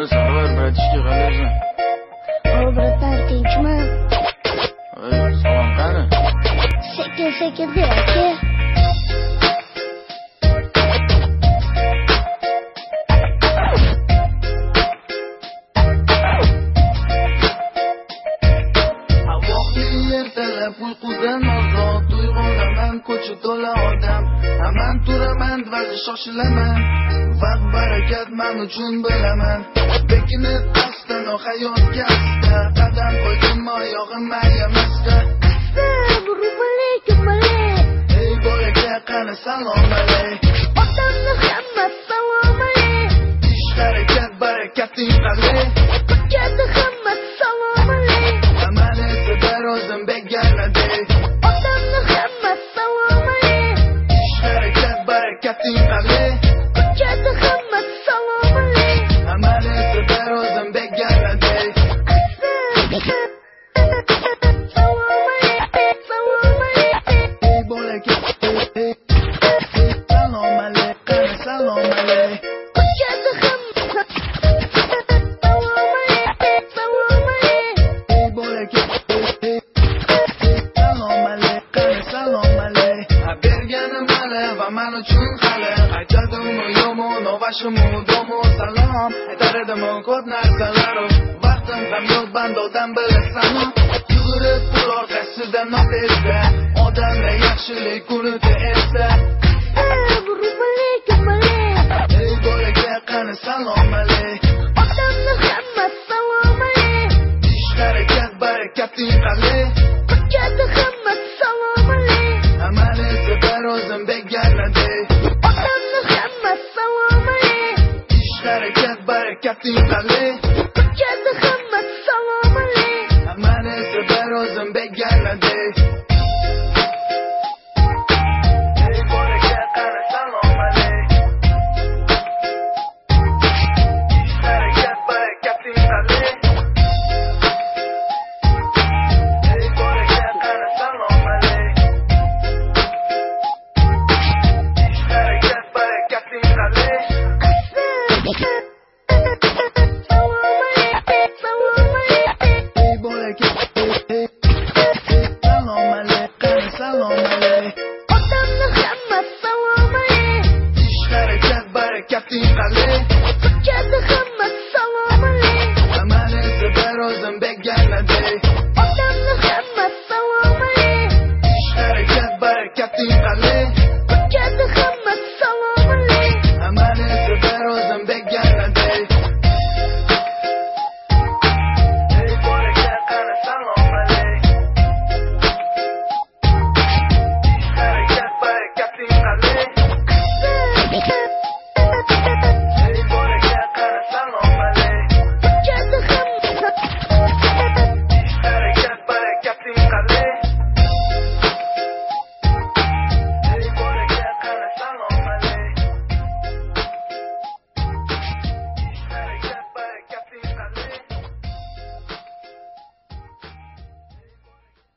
Alo Sarvar, братишка, qalaysan? O, братан, tinchmi? Ey, salom qani? Sekin sekin de aka. Ertalab uyqudan ozod uyg'onaman, ko'cha to'la odam. Aman turaman, vazi shoshilaman. Vaqt barakat men uchun bilaman. Bekinib astana hayotga asta qadam qo'ydim oyog'im ayamasda. Assalomu alaykum alayk. Ey bolaka, qani salom alayk. Otamni hamma salom alayk. Ish harakat barakating qalay. Ko'chada hamma salom alayk. Man esa bir o'zim beganadek. Otamni hamma salom alayk. Ish harakat barakating qalay. Ko'chada hamma salom alayk. Man esa bir o'zim beganadek. Salom alayk, salom alayk. Ey bolaka, ey, salom alayk, qani salom alayk. Ko'chada hamma salom alayk, salom alayk. Ey bolaka, salom alayk, qani salom alayk. Berganim hali va men uchun hali aytadimi yo'qmi, novashimi, domu salom aytar edim ko'p narsalar. Vaqtim ham yo'q, bandodan bilasan. Yugurib pul orqasidan nopesta, odamlar yaxshilik unutib esa. Assalomu alaykum alayk. Ey bolaka, qani salom alayk. Otamni hamma salom alayk. Ish harakat barakating qalay. Ko'chada hamma salom alayk. Man esa bir o'zim beganadek. Otamni hamma salom alayk. Ish harakat barakating qalay. Ko'chada hamma salom alayk. Man esa bir o'zim beganadek. Ey bolaka, qani salom alayk. Ish harakat barakating qalay. Ey bolaka, qani salom alayk. Ish harakat barakating qalay. Salom alayk, salom alayk. Ey bolaka, salom alayk, qani salom alayk. Otamni hamma salom alayk. Ish harakat barakating qalay.